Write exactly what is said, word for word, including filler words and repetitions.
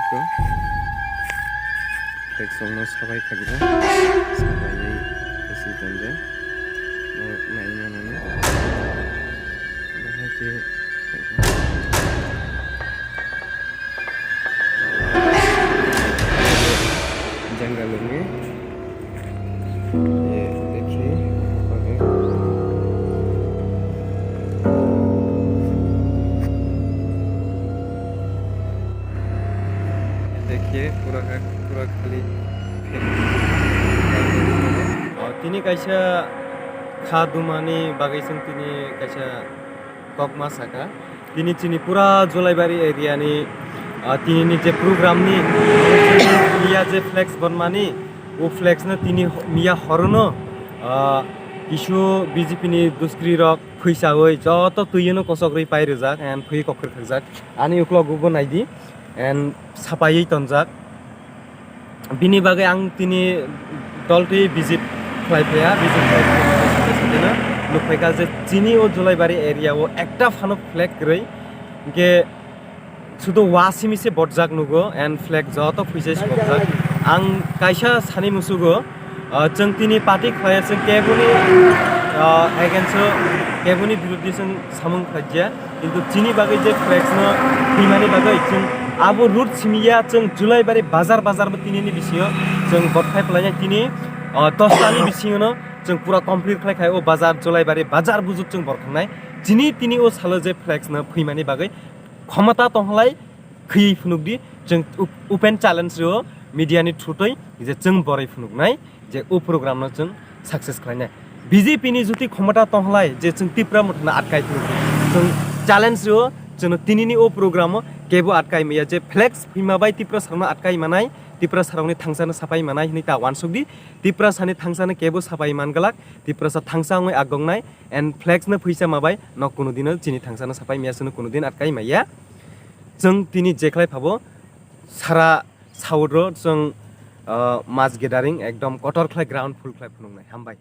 Ko. Flex rokno sabai khajak. Sabaiwi bisi tonjak. Nai manani. Bahai khe Janga lungwi. Ye dekhi. Dekhi, pura ka, pura khali. O, tini kaisa kha dumani bagwi chwng tini kaisa kokma saka. Tini chini pura Jolaibari area ni, ah, tini ni je program ni miya je flex bonmani, o flex no tini ho-, miya horono, ah, kisu B J P ni duskri rok phuisawi joto twi no kosok rwi pai rijak and phui kokhir khakjak. Ani uklok bo naidi and sapaiwi tonjak. Bini bagwi ang tini doltwi visit khlai phaiya, visit khlai phaiya, nukphaikha je chini o Jolaibari area o ekta phano flag kwrwi, hinkhe sudo wa simi se botjak nugo and flag joto phuisa se botjak. Ang kaisa sani musugo, ah, chwng tini party khlaiya, chwng keboni, ah, against o, keboni biruddhe chwng samung khlaijak. Kintu chini bagwi je flex no thwimani bagwi chwng abo route simi ya, chwng Jolaibari bazar bazar bo tini ni bisingo chwng borthai phlainai tini, ah, dosta ni bisingo no chwng pura complete khlai khai o bazar Jolaibari bazar bujut chwng borkhnai. Chini tini o salo je flex no thwimani bagwi khomota tonghlai khwi phunuk di, chwng op-, open challenge rio media ni thutwi je chwng borwi phunuknai. Je o program no chwng success khlainai. B J P ni juti khomota tonghlai je chwng Tipra Motha no atkai phuru, chwng challenge rio, chwngno tinini o program o kebo atkai maya, je flex phima bai Tiprasa rokno atkai manai, Tiprasa rokni thangsa no sapai manai hinwi ta wansuk di. Tiprasa ni thangsa no kebo sapai man glak, Tiprasa thangsa wngwi agongnai and flex no phuisa ma bai no kunu dino chini thangsa no sapai maya, chwngno kunu din atkai maya. Chwng tini je khlai phabo sara South ro chwng, ah, mass gathering ekdom kotor khlai ground full khlai phunuknai. Hambai.